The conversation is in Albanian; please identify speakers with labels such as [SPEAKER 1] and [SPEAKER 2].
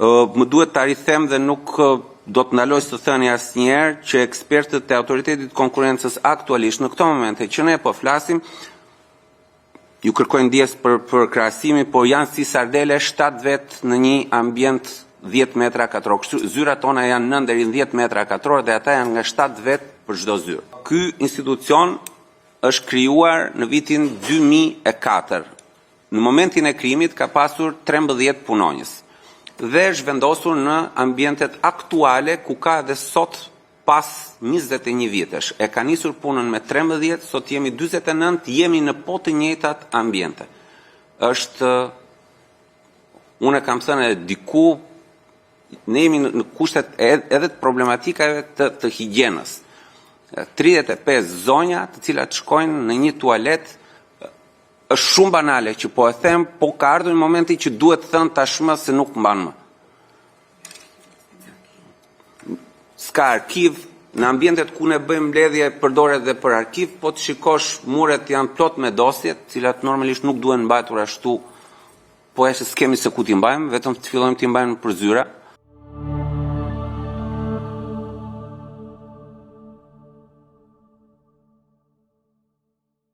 [SPEAKER 1] Më duhet ta rithem dhe nuk do të ndaloj së thëni asnjëherë që ekspertët e Autoritetit të Konkurrencës aktualisht në këto momente që ne po flasim, ju kërkoj ndjesë për krahasimin, por janë si sardele 7 vetë në një ambient 10 metra katror. Kështu, zyrat tona janë 9 deri në 10 metra katror dhe ata janë nga 7 vetë për çdo zyrë. Ky institucion është krijuar në vitin 2004. Në momentin e krijimit ka pasur 13 punonjës dhe është vendosur në ambientet aktuale ku ka edhe sot pas 21 vjetësh. E ka nisur punën me 13, sot jemi 49, jemi në po të njëjtat ambiente. Është unë e kam thënë edhe diku, ne jemi në kushtet edhe të problematikave të higjienës. 35 zonja të cilat shkojnë në një tualet është shumë banale që po e them, po ka ardhur një momenti që duhet thënë tashmë se nuk mban më. S'ka arkiv, në ambientet ku ne bëjmë mbledhje përdoret edhe për arkiv, po të shikosh muret janë plot me dosje, të cilat normalisht nuk duhen mbajtur ashtu, po e se s'kemi se ku t'i mbajmë, vetëm të fillojmë t'i mbajmë për zyra.